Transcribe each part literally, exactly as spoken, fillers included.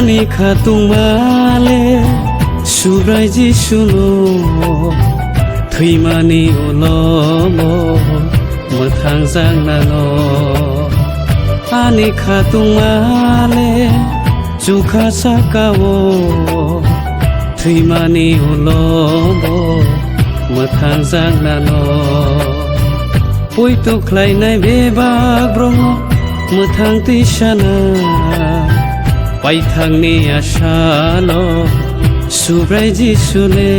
Ani khatungma le Subrai Jisu no, thwimani ulo bo mwthang jakna no. Ani khatungma le chukha saka o, thwimani ulo bo mwthang jakna no. Poito khlainai bebak borokno mwthang twi sana, paithangni asalo Subrai Jisu le.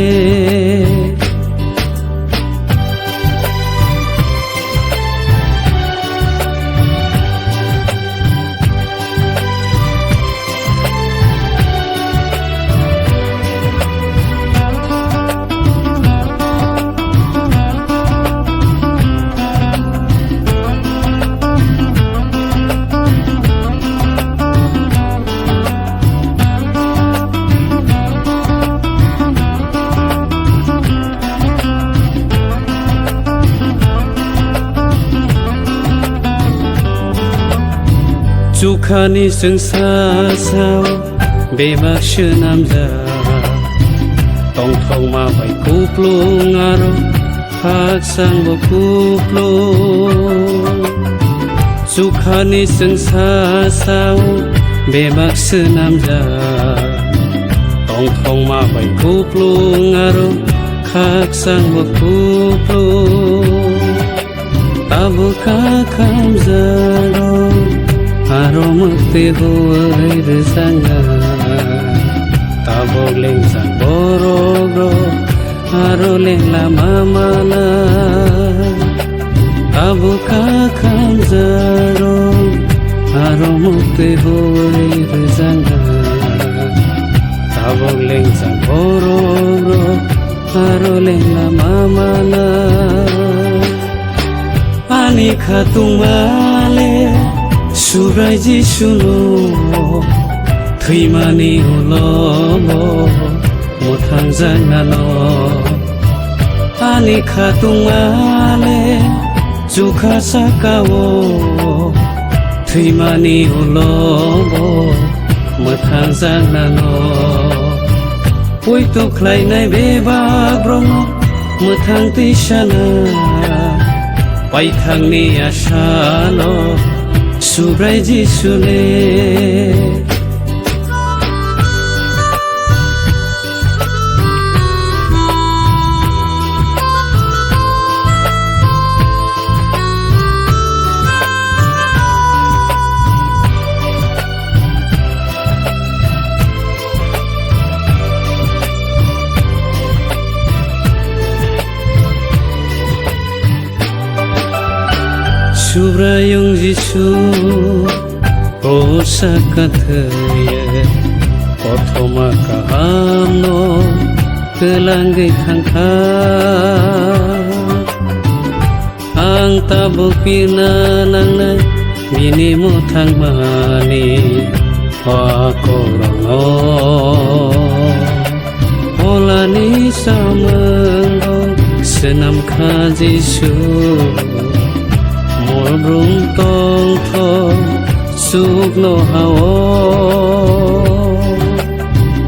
Chukhani chwngsa sao bebak swnamjak, tongthokma bai kuplung aro khakchangbo kuplung. Chukhani chwngsa sao bebak swnamjak, tongthokma bai kuplung aro khakchangbo kuplung. Tabuk kha khamjago, aro mwktwi huwi rwjaknai. Tabuk lengjak borokrok, aro lengla ma mana. Tabuk kha khamjago, aro mwktwi huwi rwjaknai. Tabuk lengjak borokrok, aro lengla ma mana. Ani khatungma le Subrai Jisu no, thwimani ulo bo mwthang jakna no. Ani khatungma le chukha saka o, thwimani ulo bo mwthang jakna no. Poito khlainai bebak borokno mwthang twi sana, paithangni asalo Subrai Jisu le. Subraiyung Jisu, o saka thwiye, kothoma kahamno twlangwi thangkha. Ang tabuk pirna nangnai bini mwthangmani o akorokno. Pholani samwngo swnamkha Jisu, mol brum tongthok chuknoha-o.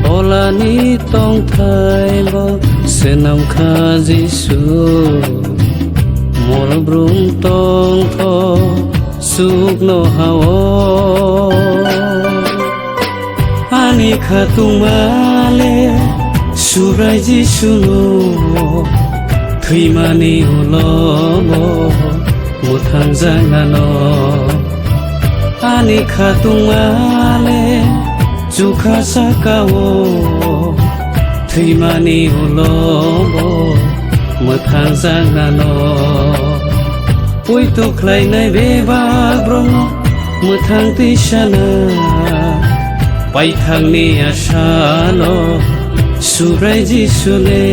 Pholani tongthaibo swnamkha Jisu, mol brum tongthok chuknoha-o. Ani khatungma le Subrai Jisu no, thwimani ulo bo mwthang jakna no. Ani khatungma le chukha saka o, thwimani ulo bo mwthang jakna no. Poito khlainai bebak borokno mwthang twi sana, paithangni asalo Subrai Jisu le.